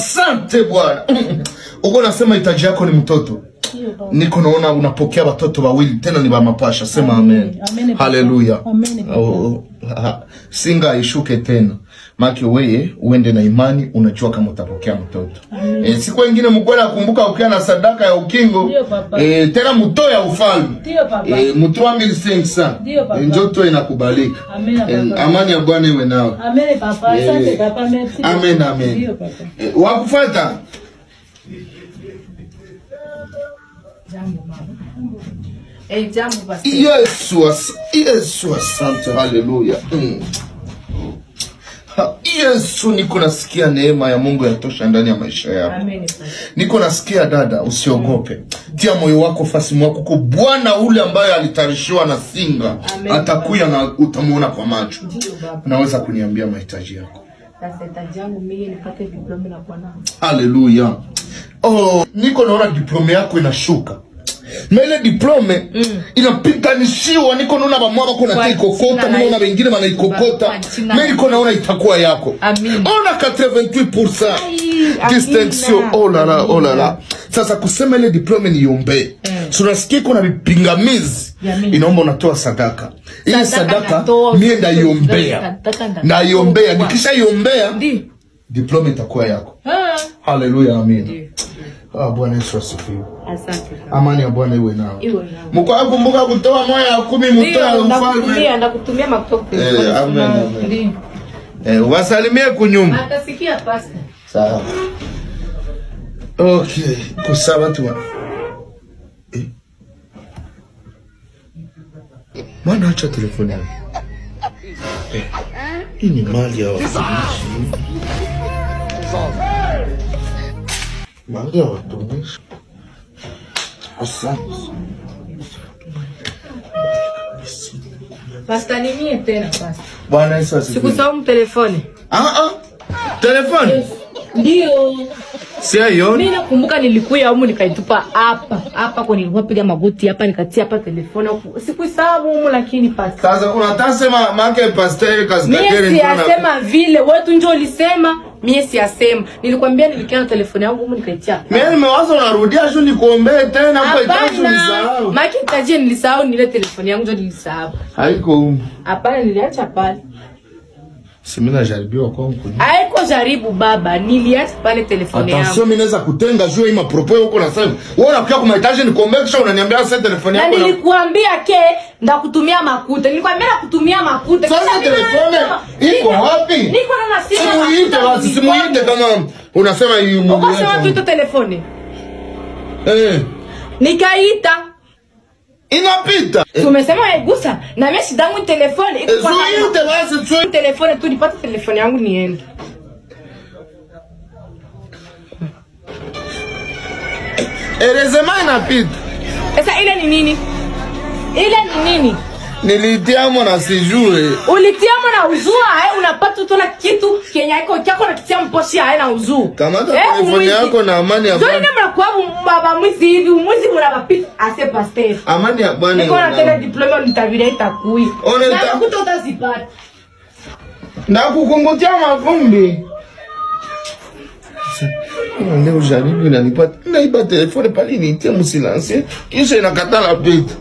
Asante Bwana. Uko nasema hitaji yako ni mtoto. Niko naona unapokea watoto wawili tena ni wa mapasha. Sema amen. Amen. Haleluya. Amen. Oh, singa ishuke tena. Maki wewe uende na imani, unajua kama utapokea mtoto. Siku nyingine mkwela kumbuka ukiwa na sadaka ya ukingo. Tena mtoe ya ufalme. Ndio papa. 3500. Ndio papa. Njoto inakubalika. Amen. Amani ya Bwana iwe nawe. Amen papa. Asante papa. Merci. Amen amen. Ndio papa. Wakufuata. Jambo mama. Jambo pastor. Yesu asante, haleluya. Yesu, niko nasikia neema ya Mungu yatosha ndani ya maisha yako. Amen. Niko nasikia dada, usiogope. Tia moyo wako fasi mwako kwa Bwana ule ambaye alitarishiwa na singa. Atakuya na utamuona kwa macho. Unaweza kuniambia mahitaji yako? Sasa hitaji yangu mimi nipate diploma na kuwa nao. Haleluya. Oh, niko naona diploma yako inashuka. Na ile diplome inapiganishiwa, niko naona bamwa bako na ikokota, naona wengine wanaikokota. Mimi niko naona itakuwa yako. Amin. Ona 88% distinction. Oh la la, oh la la. Sasa kusema ile diplome ni yombe. Tunasikia kuna vipingamizi. Inaomba unatoa sadaka. Ile sadaka mimi ndaiombea. Naiombea, nikishaiombea diplome itakuwa yako. Haleluya, amin. Ah, Bwana Yesu asifiwe. Asante. Amani ya Bwana iwe nawe. Mko kumbuka kutoa moyo ya 10 mtoa ufalme. Ndakutumia makutoka. Amen amen. Wasalimie kunyumba. Atasikia pastor. Sawa. Okay, kusaba tu. Mwana acha telefoni yake. Hii ni mali ya watumishi. Mali ya watumishi. Asante. Pastor, ni mie tena pastor. Bwana Yesu asifiwe. Sikusahau telefoni. Telefoni? Ndio. Sio hiyo. Mimi nakumbuka nilikuja humu nikaitupa hapa. Hapa kwa nilikuwa piga magoti hapa nikatia hapa telefoni. Sikusahau humu lakini pastor. Sasa unatasema make pastor kasikateri. Mimi siyasema vile wewe tu njoo ulisema. Mimi siyasema. Nilikwambia nilikia na telefoni yangu humu nikaitia. Mimi nimewaza unarudia shu nikuombee tena kwa itaji nilisahau. Maki itaji nilisahau ni ile telefoni yangu ndio nilisahau. Haiko humu. Hapana, niliacha pale. Si mimi najaribiwa kwa huko. Haiko jaribu baba, niliacha pale telefoni yangu. Attention, mimi naweza kutenga juu hii mapropo huko na sasa. Wewe unakuja kwa mahitaji nikuombee kisha unaniambia sasa telefoni yako. Na nilikuambia ke ndakutumia makuta. Nilikwambia nakutumia makuta. Sasa telefoni iko wapi? Niko na simu. Simuite basi, simuite kama unasema hii mungu. Ukasema tuite telefoni. Nikaita. Inapita. Tumesema egusa na mimi shidangu telefoni iko kwa simuite basi tu. Telefoni tu nipate telefoni yangu niende. Erezema inapita. Sasa ile ni nini? Ile ni nini? Nilitiamo na sijue. Ulitiamo na uzua, unapata tu na kitu kenye iko chako na kitia mposhi na uzuu. Kamata telefoni yako na amani ya Bwana. Ndio nini mnakuwa baba mwizi hivi, mwizi mnabapita ase pasteur. Amani ya Bwana. Niko na tena diploma nitabiria itakui. Na kuta utazipata. Na kukungutia mavumbi. Leo jaribu inanipata. Naiba telefoni pale nitie msilansie kisha inakatala pita.